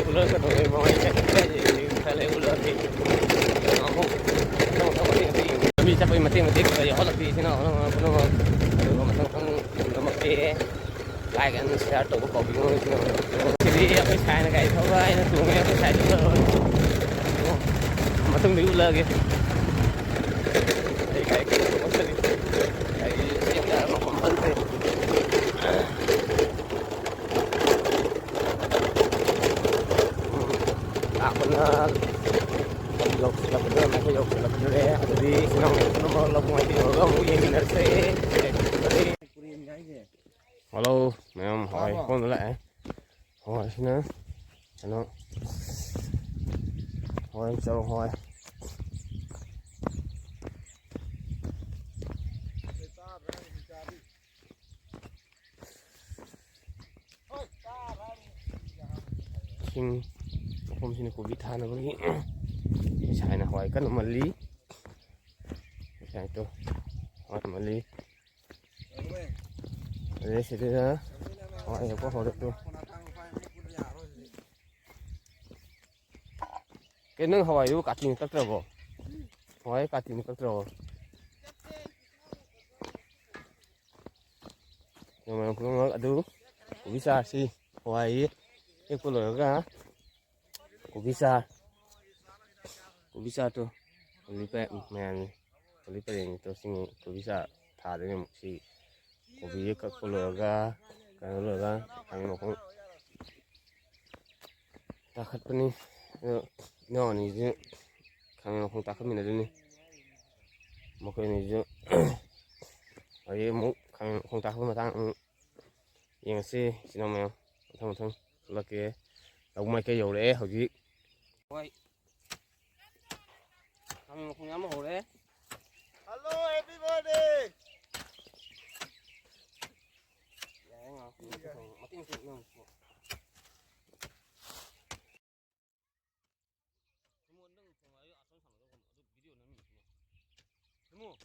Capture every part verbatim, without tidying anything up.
ꯎꯠꯂꯒ ꯀꯩꯗꯧꯋꯦ? ꯃꯃꯥꯏ ꯀꯩ ꯀꯩ ꯂꯩ? ꯉꯁꯥꯏ ꯂꯩ ꯎꯠꯂꯒꯗꯤ ꯑꯃꯨꯛ ꯃꯊꯪ ꯃꯊꯪ ꯑꯣꯏꯅ ꯌꯦꯡꯕꯤꯌꯨ꯫ ꯂꯝꯕꯤ ꯆꯠꯄꯒꯤ ꯃꯇꯦꯛ ꯃꯇꯦꯛ ꯈꯔ ꯌꯥꯎꯍꯜꯂꯛꯄꯤ ꯏꯆꯤꯟ ꯏꯅꯥꯎ ꯄꯨꯝꯅꯃꯛ, ꯄꯨꯝꯅꯃꯛ꯫ ꯑꯗꯨꯒ ꯃꯊꯪ ꯃꯊꯪ ꯎꯅꯔꯛꯀꯦ꯫ Like and share ꯇꯧꯕ ꯀꯥꯎꯕꯤꯒꯅꯨ ꯏꯆꯤꯟ ꯏꯅꯥꯎ꯫ ꯁꯤꯗꯤ ꯑꯩꯈꯣꯏ ꯁꯥꯏꯅ ꯒꯥꯔꯤ ꯊꯧꯕ, ꯑꯩꯅ ꯇꯣꯡꯉꯦ ꯑꯩꯈꯣꯏ ꯁꯥꯏꯗꯨ꯫ ꯃꯊꯪꯗ ꯎꯠꯂꯛꯑꯒꯦ꯫ ꯑꯩ ꯒꯥꯔꯤ ꯀꯟꯅ ꯊꯧꯒꯠꯆꯔꯤ꯫ ꯒꯥꯔꯤ ꯆꯦꯟ ꯌꯥꯔ ꯃꯐꯝ ꯈꯪꯗꯦ꯫ ꯂꯥꯛꯄꯅ ꯂꯝ ꯌꯧꯁꯤꯜꯂꯛꯄꯗ, ꯃꯈꯣꯏ ꯌꯧꯁꯤꯜꯂꯛꯄꯗꯨꯅꯦ꯫ ꯑꯗꯨꯗꯤ ꯏꯆꯤꯟ ꯏꯅꯥꯎ ꯄꯨꯝꯅꯃꯛ ꯂꯧꯕꯨꯛ ꯃꯥꯏꯀꯩ ꯌꯧꯔꯒ ꯑꯃꯨꯛ ꯌꯦꯡꯃꯤꯟꯅꯔꯁꯦ꯫ ꯍꯜꯂꯣ ꯃꯌꯥꯝ, ꯍꯋꯥꯏ ꯇꯥꯕ꯭ꯔꯣ? ꯍꯣꯟꯕ ꯂꯥꯛꯑꯦ꯫ ꯍꯋꯥꯏꯁꯤꯅ ꯀꯩꯅꯣ, ꯍꯋꯥꯏ ꯆꯔꯨ ꯍꯋꯥꯏ꯫ ꯏꯁꯤꯡ ꯃꯐꯝꯁꯤꯅ ꯀꯣꯕꯤ ꯊꯥꯅꯕꯒꯤ ꯏꯁꯥꯅ ꯍꯋꯥꯏ ꯀꯟꯅ ꯃꯜꯂꯤ꯫ ꯏꯁꯥꯏꯗꯣ ꯍꯋꯥꯏ ꯃꯜꯂꯤ꯫ ꯑꯗꯩ ꯁꯤꯗꯅ ꯍꯋꯥꯏ ꯍꯦꯛꯄ ꯍꯧꯔꯛꯇꯣ꯫ ꯀꯩ ꯅꯪ ꯍꯋꯥꯏꯗꯨꯕꯨ ꯀꯥꯇꯤꯅ ꯀꯛꯇ꯭ꯔꯕꯣ? ꯍꯋꯥꯏ ꯀꯥꯇꯤꯅ ꯀꯛꯇ꯭ꯔꯕꯣ? ꯅꯣꯡꯃ ꯈꯨꯗꯤꯡꯃꯛ ꯑꯗꯨ ꯀꯣꯕꯤ ꯆꯥꯔꯁꯤ꯫ ꯍꯋꯥꯏ ꯍꯦꯛꯄ ꯂꯣꯏꯔꯒ ꯀꯣꯕꯤ ꯆꯥꯔ, ꯀꯣꯕꯤ ꯆꯥꯔꯗꯣ ꯍꯧꯖꯤꯛ ꯄ-, ꯃꯌꯥꯝꯅꯤ꯫ ꯍꯧꯖꯤꯛ ꯄꯔꯦꯡꯅꯤ ꯇꯧꯔꯤꯁꯤꯡ ꯀꯣꯕꯤ ꯆꯥꯔ ꯊꯥꯗꯣꯏꯅꯦ ꯑꯃꯨꯛ꯫ ꯁꯤ ꯀꯣꯕꯤꯁꯦ ꯀꯛꯄ ꯂꯣꯏꯔꯒ, ꯀꯩꯅꯣ ꯂꯣꯏꯔꯒ, ꯈꯥꯃꯦꯟ ꯃꯈꯣꯡ ꯇꯥꯈꯠꯄꯅꯤ꯫ ꯑꯗꯣ ꯏꯅꯥꯎ ꯑꯅꯤꯁꯤ ꯈꯥꯃꯦꯟ ꯃꯈꯣꯡ ꯇꯥꯈꯠꯃꯤꯟꯅꯗꯣꯏꯅꯤ꯫ ꯃꯈꯣꯏ ꯑꯅꯤꯁꯨ ꯍꯧꯖꯤꯛ ꯑꯃꯨꯛ ꯈꯥꯃꯦꯟ ꯃꯈꯣꯡ ꯇꯥꯈꯠꯄ ꯃꯇꯥꯡ ꯑꯃꯨꯛ ꯌꯦꯡꯉꯁꯤ꯫ ꯏꯆꯤꯟ ꯏꯅꯥꯎ ꯃꯌꯥꯝ ꯃꯊꯪ ꯃꯊꯪ ꯎꯠꯂꯛꯀꯦ꯫ ꯂꯧꯕꯨꯛ ꯃꯥꯏꯀꯩ ꯌꯧꯔꯛꯑꯦ ꯍꯧꯖꯤꯛ꯫ ꯍꯣꯏ꯫ ꯈꯥꯃꯦꯟ ꯃꯈꯣꯡ ꯌꯥꯝ ꯍꯧꯔꯦ꯫ Hello, everybody! ꯌꯥꯔꯦ, ꯉꯥꯏꯍꯥꯛ ꯃꯇꯦꯛ ꯃꯇꯦꯛ ꯅꯪ꯫ ꯁꯤꯃꯣꯟ, ꯅꯪ ꯐꯣꯟ ꯋꯥꯔꯤ ꯑꯁꯣꯝ ꯁꯥꯟꯅꯗꯧ ꯀꯩꯅꯣ? ꯑꯗꯨ ꯚꯤꯗꯤꯑꯣ ꯅꯝꯃꯤꯅꯤ, ꯁꯤꯃꯣꯟ꯫ ꯁꯤꯃꯣꯟ꯫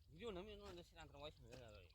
ꯚꯤꯗꯤꯑꯣ ꯅꯝꯃꯤ ꯅꯉꯣꯟꯗ ꯁꯦꯔꯥꯟ ꯇꯨꯔꯥꯟ ꯋꯥꯔꯤ ꯁꯥꯟꯅ ꯌꯥꯔꯣꯏ꯫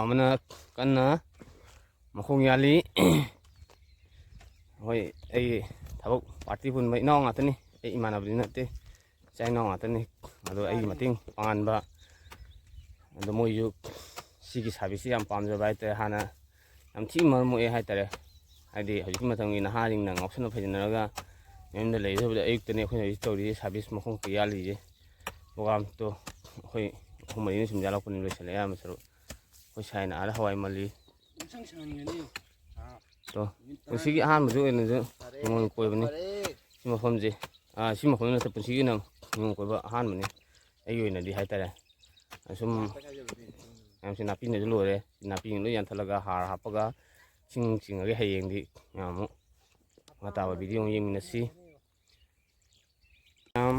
ꯑꯃꯅ ꯀꯟꯅ ꯃꯈꯣꯡ ꯌꯥꯜꯂꯤ꯫ ꯍꯣꯏ, ꯑꯩꯒꯤ ꯊꯕꯛ ꯄꯥꯔꯇꯤ ꯄꯨꯟꯕ ꯏꯅꯥꯎ ꯉꯥꯛꯇꯅꯤ꯫ ꯑꯩ ꯏꯃꯥꯟꯅꯕꯗꯤ ꯅꯠꯇꯦ, ꯏꯆꯥ ꯏꯅꯥꯎ ꯉꯥꯛꯇꯅꯤ꯫ ꯑꯗꯣ ꯑꯩꯒꯤ ꯃꯇꯦꯡ ꯄꯥꯡꯍꯟꯕ, ꯑꯗꯣ ꯃꯣꯏꯁꯨ ꯁꯤꯒꯤ ꯁꯥꯔꯚꯤꯁꯁꯤ ꯌꯥꯝ ꯄꯥꯝꯖꯕ ꯍꯥꯏꯇꯥꯔꯦ꯫ ꯍꯥꯟꯅ ꯌꯥꯝ ꯊꯤꯅ ꯃꯔꯝ ꯃꯣꯛꯑꯦ ꯍꯥꯏꯇꯥꯔꯦ꯫ ꯍꯥꯏꯗꯤ ꯍꯧꯖꯤꯛꯀꯤ ꯃꯇꯝꯒꯤ ꯅꯍꯥꯁꯤꯡꯅ ꯉꯥꯎꯁꯟꯅ ꯐꯩꯖꯟꯅꯔꯒ ꯃꯌꯨꯝꯗ ꯂꯩꯒꯗꯕꯗ ꯑꯌꯨꯛꯇꯅꯤ ꯑꯩꯈꯣꯏꯅ ꯍꯧꯖꯤꯛ ꯇꯧꯔꯤꯁꯦ ꯁꯥꯔꯚꯤꯁ ꯃꯈꯣꯡ ꯀꯌꯥ ꯌꯥꯜꯂꯤꯁꯦ꯫ ꯄ꯭ꯔꯣꯒꯥꯝꯗꯣ ꯑꯩꯈꯣꯏ ꯑꯍꯨꯝ ꯃꯔꯤꯅ ꯁꯨꯝ ꯌꯥꯜꯂꯛꯄꯅꯤ, ꯂꯣꯏꯁꯤꯜꯂꯦ ꯑꯌꯥꯝꯕ ꯁꯔꯨꯛ꯫ ꯑꯩꯈꯣꯏ ꯁꯥꯏꯅ ꯑꯥꯗ ꯍꯋꯥꯏ ꯃꯜꯂꯤ꯫ ꯏꯁꯪ ꯁꯪꯍꯟꯒꯅꯤ꯫ ꯇꯣ, ꯄꯨꯟꯁꯤꯒꯤ ꯑꯍꯥꯟꯕꯁꯨ ꯑꯣꯏꯅꯁꯨ ꯅꯤꯉꯣꯜ ꯀꯣꯏꯕꯅꯤ꯫ ꯁꯤ ꯃꯐꯝꯁꯦ, ꯑꯥ, ꯁꯤ ꯃꯐꯝ ꯅꯠꯇꯦ, ꯄꯨꯟꯁꯤꯒꯤ ꯑꯣꯏꯅ ꯅꯤꯉꯣꯜ ꯀꯣꯏꯕ ꯑꯍꯥꯟꯕꯅꯤ꯫ ꯑꯩꯒꯤ ꯑꯣꯏꯅꯗꯤ ꯍꯥꯏꯇꯥꯔꯦ꯫ ꯑꯁꯨꯝ ꯃꯌꯥꯝꯁꯤ ꯅꯥꯄꯤꯅꯁꯨ ꯂꯣꯏꯔꯦ꯫ ꯅꯥꯄꯤꯅ ꯂꯣꯏ ꯌꯥꯟꯊꯠꯂꯒ ꯍꯥꯔ ꯍꯥꯞꯄꯒ ꯏꯁꯤꯡ ꯆꯤꯡꯉꯒ ꯍꯌꯦꯡꯗꯤ ꯃꯌꯥꯝ ꯑꯃꯨꯛ ꯃꯈꯥ ꯇꯥꯕ ꯚꯤꯗꯤꯑꯣ ꯑꯃ ꯌꯦꯡꯃꯤꯟꯅꯁꯤ꯫ ꯃꯌꯥꯝ,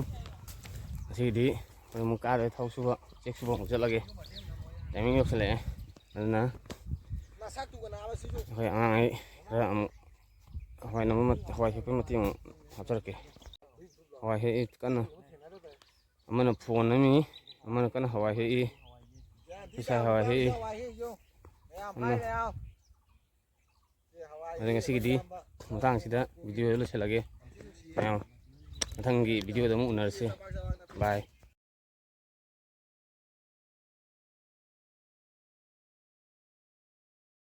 ꯉꯁꯤꯒꯤꯗꯤ ꯑꯩꯈꯣꯏ ꯑꯃꯨꯛ ꯀꯥꯗ ꯊꯕꯛ ꯁꯨꯕ, ꯆꯦꯛ ꯁꯨꯕ ꯑꯃꯨꯛ ꯆꯠꯂꯒꯦ꯫ ꯇꯥꯏꯃꯤꯡ ꯌꯧꯁꯤꯜꯂꯛꯑꯦ꯫ ꯑꯗꯨꯅ ꯑꯩꯈꯣꯏ ꯑꯉꯥꯡꯉꯩ ꯈꯔ ꯑꯃꯨꯛ ꯍꯋꯥꯏ ꯅꯝꯕ ꯃꯠ-, ꯍꯋꯥꯏ ꯍꯦꯛꯄꯒꯤ ꯃꯇꯦꯡ ꯑꯃꯨꯛ ꯍꯥꯞꯆꯔꯛꯀꯦ꯫ ꯍꯋꯥꯏ ꯍꯦꯛꯏ ꯀꯟꯅ꯫ ꯑꯃꯅ ꯐꯣꯟ ꯅꯝꯃꯤ, ꯑꯃꯅ ꯀꯟꯅ ꯍꯋꯥꯏ ꯍꯦꯛꯏ꯫ ꯏꯁꯥ ꯍꯋꯥꯏ ꯍꯦꯛꯏ꯫ ꯑꯗꯨꯅ ꯑꯗꯨ ꯉꯁꯤꯒꯤꯗꯤ ꯃꯇꯥꯡꯁꯤꯗ ꯚꯤꯗꯤꯑꯣ ꯂꯣꯏꯁꯤꯜꯂꯒꯦ꯫ ꯃꯌꯥꯝ ꯃꯊꯪꯒꯤ ꯚꯤꯗꯤꯑꯣꯗ ꯑꯃꯨꯛ ꯎꯅꯔꯁꯤ꯫ ꯕꯥꯏ꯫